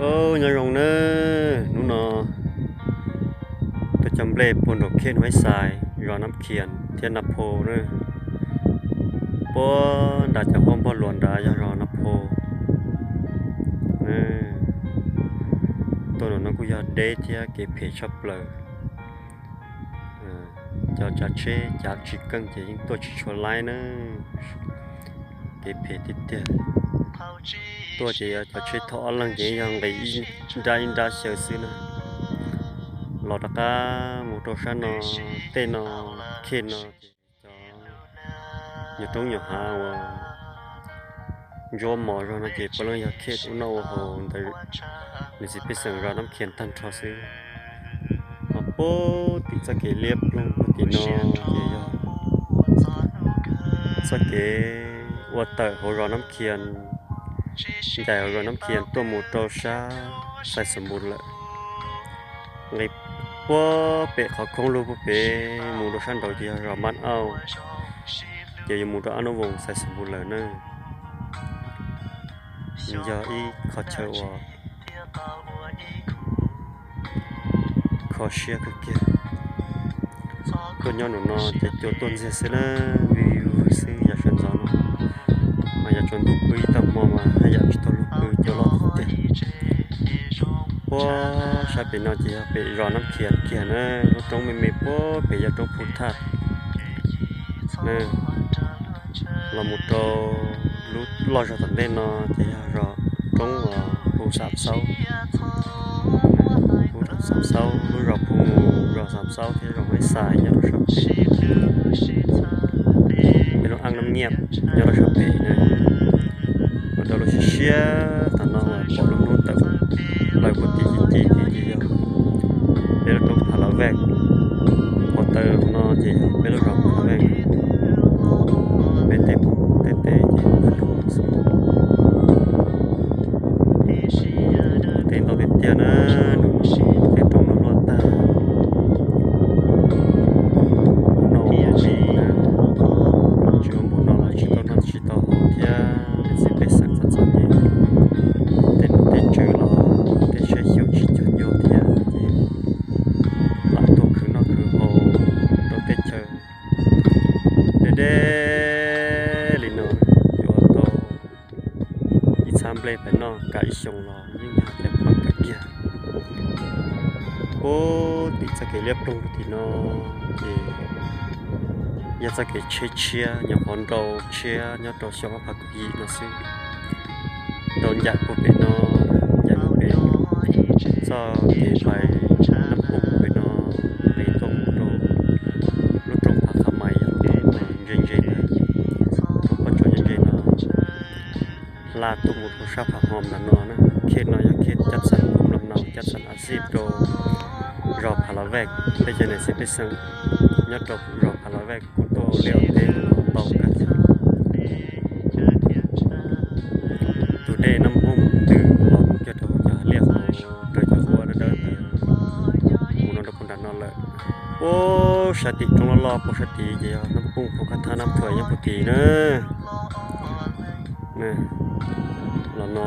Ub, nyob zoo nawb, hnub no tuaj cog nplej puag nraum khej Huaib Xais, zos Nab Khias thiab Nab Pho na. Puag nram cov huab npog luas nrad yog zos Nab Pho. Tuaj nram no kuj yog deb thiab kev phem tshaj plaws. Cov tsav tsheb cav tsis keej ces yeej tuaj tsis tshua laib na. Kev phem tiag tiag. Tuaj ces yog cov tsheb thauj ob leeg ces yog nqis ib nrab ib nrab xyaw xwb na. Los rov qab mus rau sab no, tej no, khej no ces cov nyuag roob nyuag hav uas ntsuab mos zog no ces puav leej yog khej ua noj ua haus ntawm niam txiv pej xeem zos Nab Khias tag nrho xwb. Ho puag tim txoj kev liab ploog puag tim no ces yog txoj kev ua tawm hauv zos Nab Khias, ncaim hauv zos Nab Khias tuaj mus rau sab Xais Xus Npus lawm. Nqis puag pem qhov khoob lug puag pem mus rau sab nraud ces yog zos Mab Auj, ces yuav mus rau Ab Nub Voos Xais Xus Npus lawm na. Yog ib qho chaw uas kho siab kawg kiag. Tuaj nyob nraum no ces cua tuaj ntxiag xwb na, vij vwg xwb yam sawv ntxov no. Mas yam tsaus ntuj pw ib tag hmo mas haj yam tsis tau luag pw, cua loj tiag. Puag sab pem no ces yog pem zos Nab Khias kiag na, lub roob me me puag pem yog roob Phu Thaj. Los mus rau lub loj zog tom ntej no ces yog zos roob Phu Xam Xaub. Phu Xam Xaub, lub zos Phu Mus, zos Xam Xaub thiab zos Huaib Xais nyob rau sab pem. Peb lub ab Nab Nyiaj nyob rau sab pem na. Los rau lub siab siab tom no uas pom lub hnub tawm plaws puag tim ci ci thiab ces yog peb lub roob Pha La Vej. Qhov taw no ces yog peb lub zos Pha La Vej. Peb tej phooj tej teb ces pw nroo xwb. Teb ntau tiag tiag na, nws tej roob no luaj tag. Npum no li na, tsis ua npum no los tsis tau noj tsis tau haus thiab, niam txiv pej xeem txom txom nyem. Tej noj tej tswv los tej siab xyuam tsis cuag ncua thiab ces lam tuaj khwv noj khwv haus rau teb chaws deb deb li no. Yuav tau ib txhab nplej pais noj kav ib xyoos los yeej yog tias poob kawg kiag. Puag tim txoj kev liab ploog tim no ces yog txoj kev tsheb tshiab, nyuam qhuav nrau tshiab nyob rau xyoo ob phav kaum yim no xwb. Nrau ncaim puag pem no, ncaim puag pem txoj kev pais Nab Phooj puag pem no, nqis tuaj mus rau lub roob Phav Qha Mais yog lub roob ntse ntse ntawd, lub pob tsuas ntse ntse no. Hla tuaj mus rau sab Phav Hom ntawm no na. Khej no yog khej cab xas pum los no, cab xas a xij rau zos Phav Lav Vej. Peb cov niam txiv pej xeem nyob rau zos Phav Lav Vej kuj tuaj ua liaj ua teb ntau kawg thiab. Tus dej Nab Phooj ntws los mus kiag rau hauv cov liaj hauv raws cov ua dawb dawb ntawd mus no rau puag nram no lawm. Puag sab tim roob loj loj puag sab tid ces yog Nab Phooj, Phu Khab Thab, Nab Thuam nyob puag tid na. Los no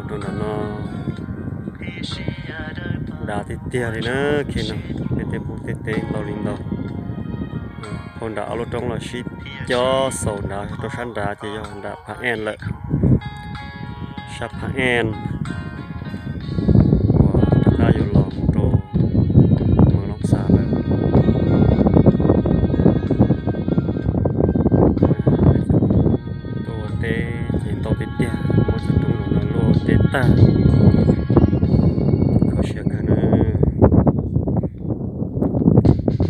rau nram no dav tiag tiag li na. Khej no peb tej phooj tej teb ntau li ntau. Phau nram ob lub roob los sib cob xaus nrad rau sab nrad ces yog nram Phav Eej lawm. Sab Phav Eej uas rov qab yuav los mus rau Moos Loob Xas lawm. Tuaj ua teb ces ntau tiag tiag, muab cov roob los no luaj ua teb tag. Kho siab kawg na.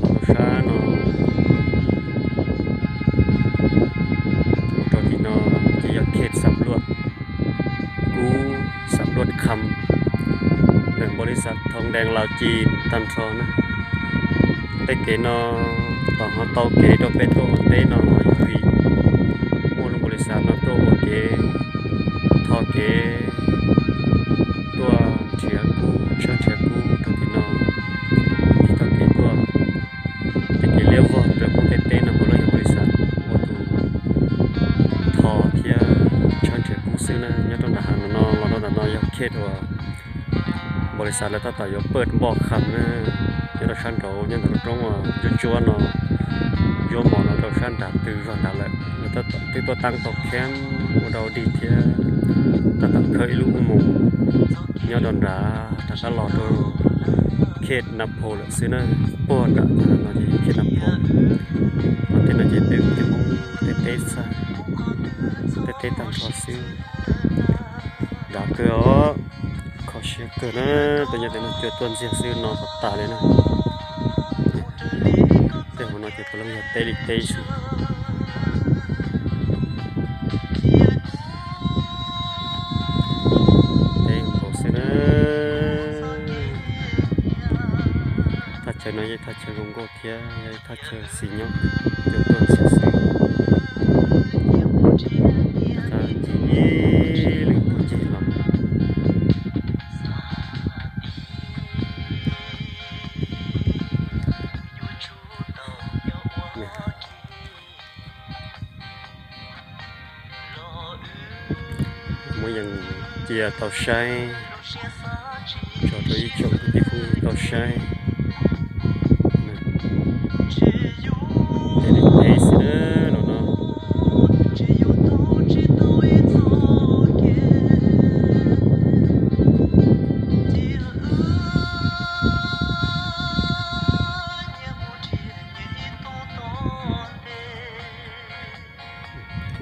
Los rau sab no, mus rau tim no ces yog khej Xam Luaj Kub, Xam Luaj Kham, ntawm npaum li xav Thoo Dees Laus Ci tag nrho na. Tej kev no tos ho tau kev rau peb tuaj ua teb no yog vim muaj lub npaum li xav no tuaj ua kev, tho kev tuaj nrhiav kub, tshawb nrhiav kub rau tim no. Tib tau kev tuaj, tej kev liab vog raws phooj tej teb no puav leej yog npaum li xav ua tus tho thiab tshawb nrhiav kub xwb na. Nyob rau nram hav no los rau ntawm no yog khej uas Lis xav lawv tab tom yuav paj npoj kham na, nyob rau sab nraud nyob ntawm lub roob uas ntsuab ntsuab no, ntsuab mos no rau sab nrad twg zog nrad lawm, lawv twb tuaj tab tau kham ua dau dig thiab tab tom khawb ib lub ub moos nyob rau nrad rov qab los rau Khej Nas Phos lawm xwb na. Puag nram no ces Khej Nas Phos, no tej no ces peb cov Hmoob teb teb txhaj, teb teb tag nrho xwb. Dav kawg os, kho siab kawg na, tus nyob tej no cua tuaj ntxiag xwb no tas tas li na. Tej hauv no ces puav leej yog teb li teb xwb. Teb nkaus xwb na. Thaj chaw no yog thaj chaw zoo nkauj thiab yog thaj chaw xis nyob, cua tuaj ntxiag xwb. Tab ncig ib lwm pus ncig los. Muab yees cia tau saib, tso rau ib tsoom kwv tij phooj ywg tau saib. Ces li teb xwb na los no.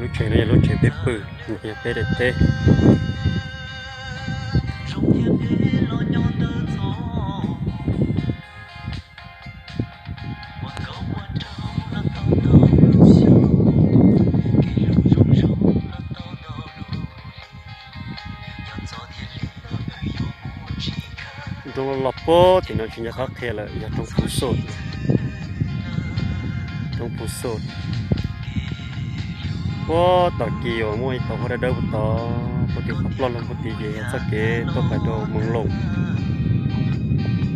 Lub tsev no yog lub tsev peb pw, yog peb daim teb. Roob los puag tim no tsis nco qab qhia lawm, yog roob Phu Xoj. Roob Phu Xoj. Puag tom kis uas muaj ib tog huab dawb dawb puag tod, puag tim qhov ploj loo puag tid ces yog txoj kev tuaj pais rau Moos Loos,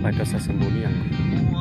pais rau Xais Xais Npus li yam nkaus.